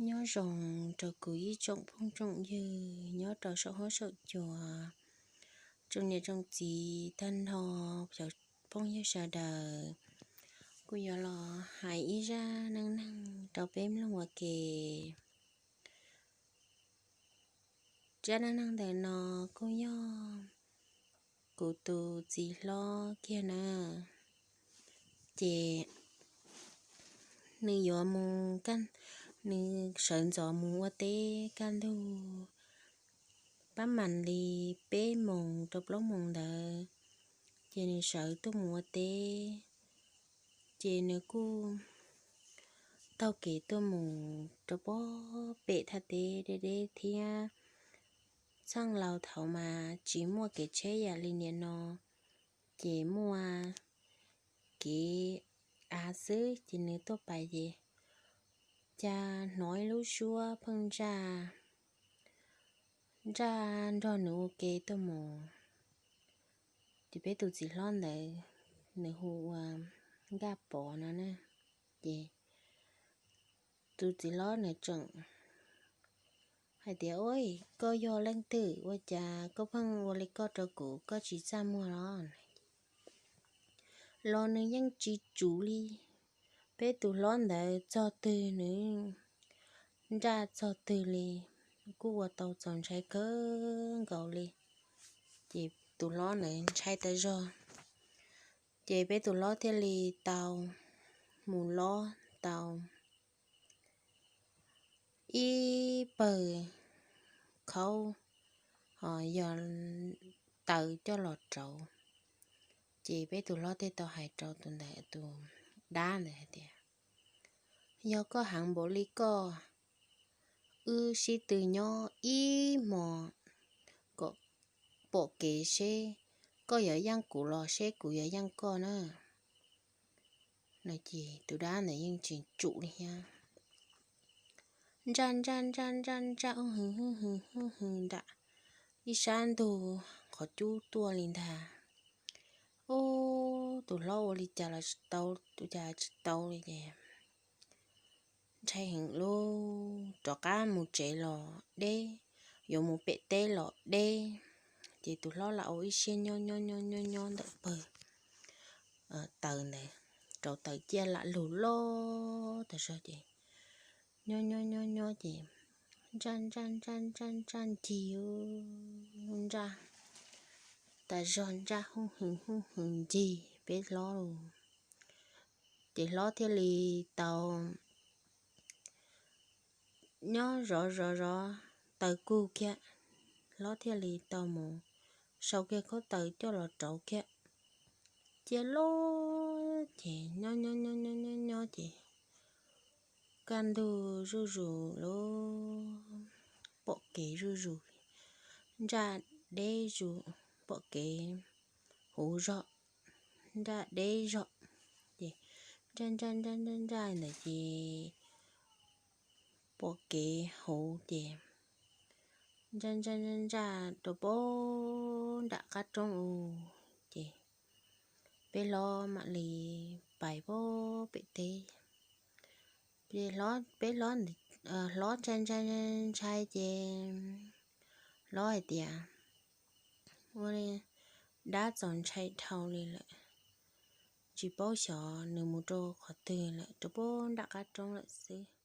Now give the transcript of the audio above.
Nyob zoo rau kuv ib tsoom phooj tsoom ywg nyob rau saum huab saum cua, tsoom niam tsoom txiv tag nrho, cov phooj ywg sawv daws. Kuv yuav los hais ib zaj neej neeg rau peb mloog ua ke. Zaj neej neeg ntawm no kuj yog kuv tus txiv hlob kiag na. Ces nws yuav mus, nws sawv ntxov mus ua teb kaj ntug pab mam li peb moos rau plaub moos ntawd, ces nws sawv tuaj mus ua teb. Ces nws kuj taug kev tuaj mus rau pob pem thaj teb deb deb thiab. Txheej laus thaud mas tsis muaj kev tsheb yam li niaj no, ces muaj kev av xwb. Ces nws tuaj pais ces cas hnov ib lub suab pheej ntsaj, ntsaj nrog nws ua ke tuaj mus. Ces peb tus txiv hlob ntawd nws hu ua Nkaj Pov no na. Ces tus txiv hlob nws tseem hais tias, Ua, koj yog leej twg ua cas koj pheej ua li koj rau kuv, koj tsis txaj muag los? Los nws yeej tsis tsum li. Peb tus hlob ntawd txog twg nws ntsaj txog twg li, kuj ua tau txaus ntshai kawg nkaus li. Ces tus hlob ntawd ntshai tas zog, ces peb tus hlob thiaj li tau mus lob tau ib pawg khaub, yog taws coj los rauv. Ces peb tus hlob thiaj tau hais rau tus ntawd, tus dab ntawd hais tias, Yog koj heev npaum li koj, wb sib tw nyob ib hmo kom pom kev seb koj yuav yeej kuv los seb kuv yuav yeej koj na. No ces tus dab ntawd yeej tsis tsum li thiab. Ntsaj ntsaj ntsaj ntsaj ntsaj ub hwv hwv hwv hwv hwv nram ib sab ntug qhov cub tuaj li ntag. Ub, tus hlob ua li cas los tsis tau, ua cas tsis tau li ces ntshai heev lub, rov qab mus tsev los deb, yuav mus pem teb los deb. Ces tus hlob lam ua ib siab nyob nyob nyob nyob nyob ntawm pawg taws ntawd, rauv taws ciaj lam lug loj tas zog ces nyob nyob nyob nyob ces ntsaj ntsaj ntsaj ntsaj ntsaj ncig, ntsaj tas zog, ntsaj hwj hwv hwj hwv ncig peb hlob lawm. Ces hlob thiaj li tau nyob zov zov zov taws kug kiag, hlob thiaj li tau mus sau kiag khaub taws coj los rauv kiag. Cia lub ces nyob nyob nyob nyob nyob nyob ces kaj ntug zuj zus lub, pom kev zuj zus, ntsaj deb zus, pom kev huv zog, ntsaj deb zog, ces ntsaj ntsaj ntsaj ntsaj ntsaj ntawd ces pom kev huv ces ntsaj ntsaj ntsaj ntsaj rau pem nram qab roob u, ces peb hlob mam li pais pem teb. Ces peb hlob ntshai ntshai ntshai ces hlob hais tias, Ua li, dab txaus ntshai dhau li lawm, tsis paub xyov nws mus rau qhov twg lawm, rau pem nram qab roob lawm xwb.